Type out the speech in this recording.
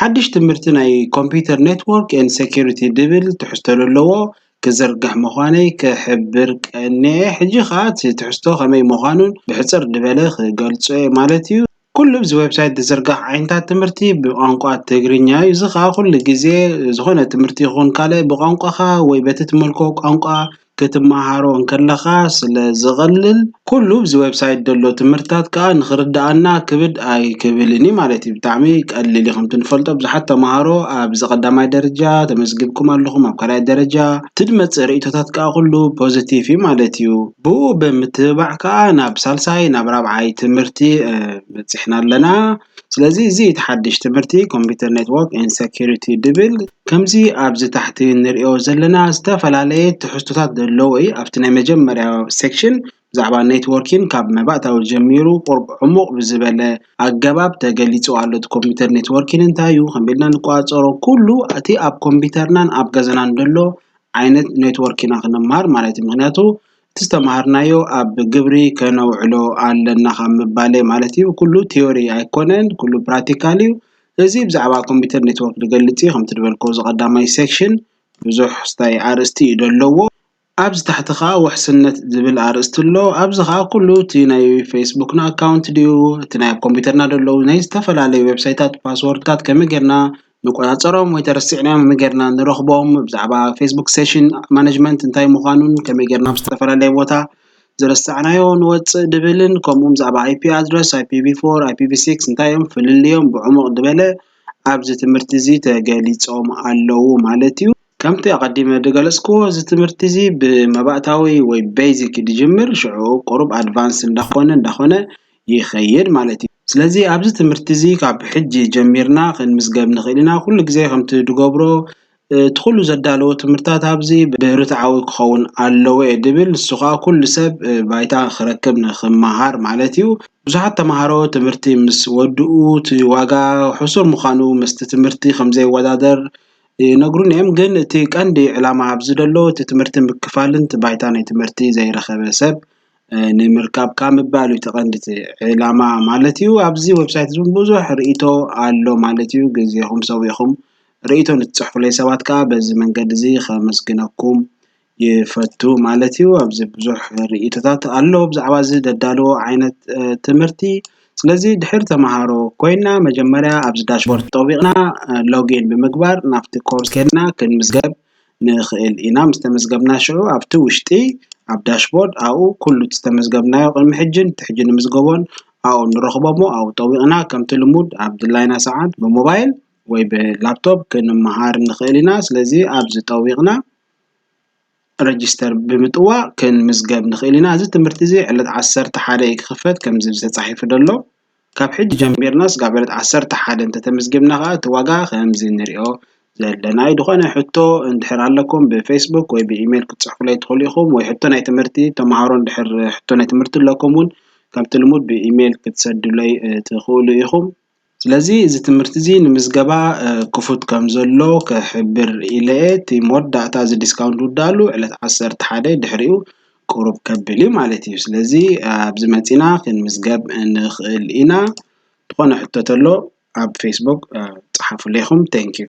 ሓድሽ ትምህርቲ ናይ ኮምፒውተር ኔትወርክ ኤንድ ሴኩሪቲ ድብል ትሕዝቶ ዘለዎ ክዝርግሕ ምዃነይ ክሕብር ቀንየ። ሕጂ ኸኣ እቲ ትሕዝቶ ከመይ ምዃኑን ብሕጽር ዝበለ ክገልጾ እየ ማለት እዩ። ኩሉ ኣብዚ ዌብሳይት ዝዝርጋሕ ዓይነታት ትምህርቲ ብቋንቋ ትግርኛ እዩ። እዚ ኸኣ ኩሉ ግዜ ዝኾነ ትምህርቲ ይኹን ካልእ ብቋንቋኻ ወይ በቲ ትመልኮ ቋንቋ ክትመሃሮ እንከለኻ ስለ ዝቐልል፣ ኩሉ ኣብዚ ዌብሳይት ዘሎ ትምህርትታት ከኣ ንኽርድኣና ክብድ ኣይክብልን እዩ ማለት እዩ። ብጣዕሚ ቀሊል እዩ። ከምቲ ንፈልጦ ብዙሓት ተምሃሮ ኣብዚ ቀዳማይ ደረጃ ተመዝጊብኩም ኣለኹም፣ ኣብ ካልኣይ ደረጃ፣ እቲ ዝመጽእ ርእይቶታት ከኣ ኩሉ ፖዚቲቭ እዩ ማለት እዩ። ብኡ ብምትብባዕ ከኣ ናብ ሳልሳይ ናብ ራብዓይ ትምህርቲ በጺሕና ኣለና። ስለዚ እዚ እቲ ሓድሽ ትምህርቲ ኮምፒውተር ኔትወርክ ኤንድ ሴኩሪቲ ድብል ከምዚ ኣብዚ ታሕቲ ንሪኦ ዘለና ዝተፈላለየ ትሕዝቶታት ዘለዎ እዩ። ኣብቲ ናይ መጀመርያ ሴክሽን ብዛዕባ ኔትወርኪን ካብ መባእታዊ ጀሚሩ ቁርብ ዕሙቕ ብዝበለ ኣገባብ ተገሊጹ ኣሎ። እቲ ኮምፒውተር ኔትወርኪን እንታይ እዩ፣ ከመይ ኢልና ንቆጻጸሮ፣ ኩሉ እቲ ኣብ ኮምፒውተርናን ኣብ ገዛናን ዘሎ ዓይነት ኔትወርክ ኢና ክንመሃር ማለት እዩ። ምኽንያቱ እቲ ዝተምሃርናዮ ኣብ ግብሪ ከነውዕሎ ኣለና ካብ ምባለይ ማለት እዩ። ኩሉ ቲዮሪ ኣይኮነን፣ ኩሉ ፕራክቲካል እዩ። እዚ ብዛዕባ ኮምፒውተር ኔትወርክ ዝገልጽ እዩ። ከምቲ ዝበልክዎ እዚ ቀዳማይ ሴክሽን ብዙሕ ስታይ ኣርእስቲ እዩ ዘለዎ። ኣብዚ ታሕቲ ኸኣ ውሕስነት ዝብል ኣርእስቲ ኣሎ። ኣብዚ ኸኣ ኩሉ እቲ ናይ ፌስቡክና ኣካውንት ድዩ፣ እቲ ናይ ኣብ ኮምፒውተርና ዘለዉ ናይ ዝተፈላለዩ ዌብሳይታት ፓስወርድታት ከመይ ጌርና ንቆጻጸሮም ወይ ተረሲዕናዮም ከመይ ጌርና ንረኽቦም፣ ብዛዕባ ፌስቡክ ሴሽን ማኔጅመንት እንታይ ምዃኑን ከመይ ጌርና ኣብ ዝተፈላለየ ቦታ ዝረሳዕናዮ ንወጽእ ድብልን ከምኡ ብዛዕባ ኣይፒ ኣድረስ፣ ኣይፒቪ ፎር፣ ኣይፒቪ ሲክስ እንታይ እዮም ፍልልዮም ብዕሙቕ ዝበለ ኣብዚ ትምህርቲ እዚ ተገሊጾም ኣለዉ ማለት እዩ። ከምቲ ኣቐዲመ ዝገለጽክዎ እዚ ትምህርቲ እዚ ብመባእታዊ ወይ ቤዚክ እዩ ዝጅምር፣ ሽዑ ቁሩብ ኣድቫንስ እንዳኾነ እንዳኾነ ይኸይድ ማለት እዩ። ስለዚ ኣብዚ ትምህርቲ እዚ ካብ ሕጂ ጀሚርና ክንምዝገብ ንኽእል ኢና። ኩሉ ግዜ ከምቲ ዝገብሮ እቲ ኩሉ ዘዳለዎ ትምህርትታት ኣብዚ ብርትዓዊ ክኸውን ኣለዎ እየ ድብል። ንሱ ኸኣ ኩሉ ሰብ ባይታ ክረክብ ንኽመሃር ማለት እዩ። ብዙሓት ተምሃሮ ትምህርቲ ምስ ወድኡ እቲ ዋጋ ሕሱር ምዃኑ ምስቲ ትምህርቲ ከም ዘይወዳደር ይነግሩኒ እዮም። ግን እቲ ቀንዲ ዕላማ ኣብዚ ዘሎ እቲ ትምህርቲ ምክፋልን እቲ ባይታ ናይ ትምህርቲ ዘይረኸበ ሰብ ንምርካብ ካብ ምባል እዩ እቲ ቀንዲ እቲ ዕላማ ማለት እዩ። ኣብዚ ዌብሳይት እዚ እውን ብዙሕ ርእይቶ ኣሎ ማለት እዩ። ግዜኹም ሰዊእኹም ርእይቶ ንትጽሕፉለይ ሰባት ከኣ በዚ መንገዲ እዚ ከመስግነኩም ይፈቱ ማለት እዩ። ኣብዚ ብዙሕ ርእይቶታት ኣሎ ብዛዕባ እዚ ዘዳለዎ ዓይነት ትምህርቲ። ስለዚ ድሕሪ ተምሃሮ ኮይና መጀመርያ ኣብዚ ዳሽቦርድ ጠዊቕና ሎጊን ብምግባር ናብቲ ኮርስ ከድና ክንምዝገብ ንኽእል ኢና። ምስ ተመዝገብና ሽዑ ኣብቲ ውሽጢ ኣብ ዳሽቦርድ ኣብኡ ኩሉ እቲ ዝተመዝገብናዮ ቅድሚ ሕጅን እቲ ሕጂ ንምዝገቦን ኣብኡ ንረኽቦ እሞ ኣብኡ ጠዊቕና ከምቲ ልሙድ ኣብ ድላይና ሰዓት ብሞባይል ወይ ብላፕቶፕ ክንመሃር ንኽእል ኢና። ስለዚ ኣብዚ ጠዊቕና ረጅስተር ብምጥዋቕ ክንምዝገብ ንኽእል ኢና። እዚ ትምህርቲ እዚ ዕለት ዓሰርተ ሓደ እዩ ክኽፈት ከምዚ ተጻሒፉ ዘሎ። ካብ ሕጂ ጀሚርና ስጋብ ዕለት ዓሰርተ ሓደ እንተተመዝጊብና ከኣ እቲ ዋጋ ከምዚ ንሪኦ ዘለና እዩ። ዝኾነ ሕቶ እንድሕር ኣለኩም ብፌስቡክ ወይ ብኢሜይል ክትጽሕፉለይ ትኽእሉ ኢኹም። ወይ ሕቶ ናይ ትምህርቲ ተምሃሮ እንድሕር ሕቶ ናይ ትምህርቲ ኣለኩም እውን ከምቲ ልሙድ ብኢሜይል ክትሰዱለይ ትኽእሉ ኢኹም። ስለዚ እዚ ትምህርቲ እዚ ንምዝገባ ክፉት ከም ዘሎ ክሕብር ኢለ እየ። እቲ መወዳእታ እዚ ዲስካውንት ዝውዳእሉ ዕለት ዓሰርተ ሓደ ድሕሪኡ ቁሩብ ከብል እዩ ማለት እዩ። ስለዚ ኣብዚ መጺና ክንምዝገብ ንኽእል ኢና። ዝኾነ ሕቶ ተሎ ኣብ ፌስቡክ ጸሓፉለይ ኢኹም። Thank you።